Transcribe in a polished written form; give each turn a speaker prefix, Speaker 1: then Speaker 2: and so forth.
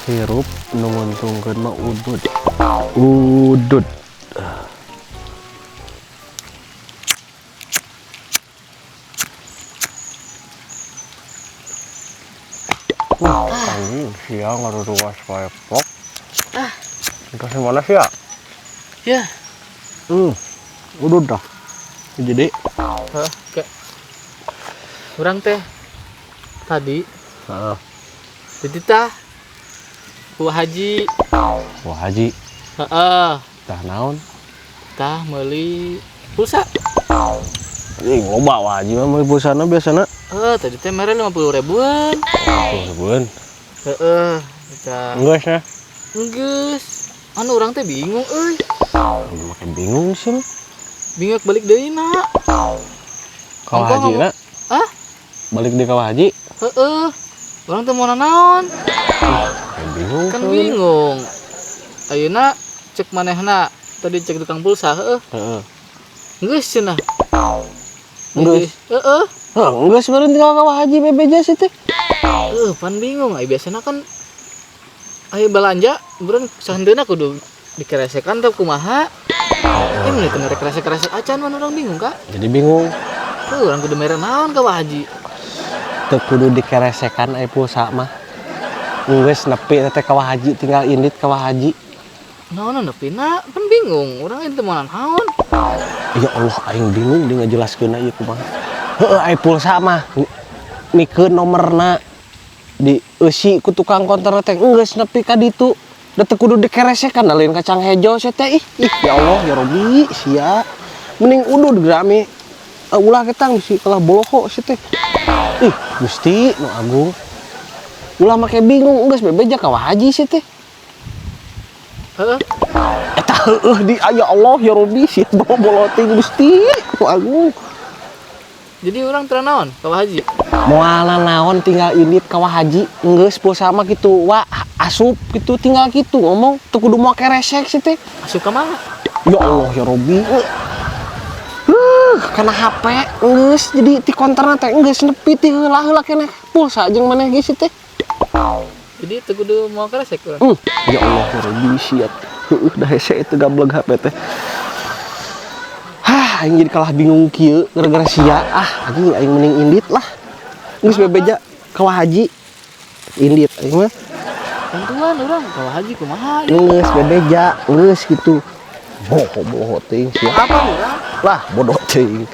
Speaker 1: Hirup nu nguntungkeun mah udud. Udud. Wah, anjing sia ngaruruas wae pok.
Speaker 2: Ah.
Speaker 1: Dikasih mana sih ya?
Speaker 2: Ya.
Speaker 1: Udud dah. Jadi
Speaker 2: Hah, kayak urang teh tadi.
Speaker 1: Heeh.
Speaker 2: Dititah ku Haji.
Speaker 1: Wah, Haji.
Speaker 2: Heeh.
Speaker 1: Tah naon?
Speaker 2: Tah meuli pulsa.
Speaker 1: Anjing loba Wah Haji mah meuli pulsana biasana.
Speaker 2: Heeh, tadi teh mere 50 ribuan.
Speaker 1: 50 ribuan.
Speaker 2: Heeh, tah.
Speaker 1: Enggeus ya?
Speaker 2: Enggeus. Anu urang teh bingung euy.
Speaker 1: Makin bingung sih.
Speaker 2: Bingung balik deui na.
Speaker 1: Ka Wah Haji na?
Speaker 2: Hah?
Speaker 1: Balik di ka Wah Haji?
Speaker 2: Heeh. Urang teh mau naon?
Speaker 1: Kayak bingung.
Speaker 2: Kan bingung. Ayeuna cek manehna tadi cek tukang pulsa heeh.
Speaker 1: Heeh.
Speaker 2: Geus cenah.
Speaker 1: Geus.
Speaker 2: Heeh.
Speaker 1: Heuh, geus meureun tinggal ka Wah Haji bebeja sih teh.
Speaker 2: Heeh, pan bingung. Ai biasana kan aya balanja meureun sahendeuna kudu dikeresekan teh kumaha. Eh mun teu kresek-kresek acan mah urang bingung, Kak.
Speaker 1: Jadi bingung.
Speaker 2: Heuh, urang kudu mere naon ka Wah Haji?
Speaker 1: Teu kudu dikeresekan ai pulsa mah. Geus nepi teh ka Wah Haji tinggal indit ka Wah Haji.
Speaker 2: Naon nepina? Pan bingung, urang teu moal naon.
Speaker 1: Ya Allah, aing bingung di ngajelaskeunna ieu kumaha. Heueuh, ai pulsa mah mikeun nomorna dieusi ku tukang konter teh geus nepi ka ditu. Da teu kudu dikeresekan da lain kacang hejo sia teh. Ih, ih ya Allah ya Robi sia. Mending udud gerame. Ulah ketang bisi kalah boloho sia teh. Ih, Gusti nu agung. Ulah make bingung geus bebeja ka Wah Haji sia teh.
Speaker 2: Heeh.
Speaker 1: Eta heueuh di ya Allah ya Robi sia bolo teuing Gusti nu agung.
Speaker 2: Jadi urang teu naon ka Wah Haji?
Speaker 1: Moal naon tinggal indit ka Wah Haji geus pulsa mah kitu wa asup kitu tinggal kitu ngomong teu kudu moal keresek sih teh.
Speaker 2: Asup ka mana?
Speaker 1: Ya Allah ya Robi. Kana HP geus jadi ti konterna teh geus nepi ti heula-heula keneh pulsa jeung maneh geus sih teh.
Speaker 2: Jadi teu kudu moal keresek urang.
Speaker 1: Ya Allah ya Robi sia. Heueuh da hese itu gableg HP teh. Hah, aing jadi kalah bingung kieu gara-gara sia. Ah, anjing aing mending indit lah. Geus bebeja ka Wah Haji. Indit aing mah.
Speaker 2: Bantuan urang ka Wah Haji kumaha ieu?
Speaker 1: Geus bebeja, geus kitu. Boho-boho teuing sia.
Speaker 2: Apa urang?
Speaker 1: Lah, bodoh teuing.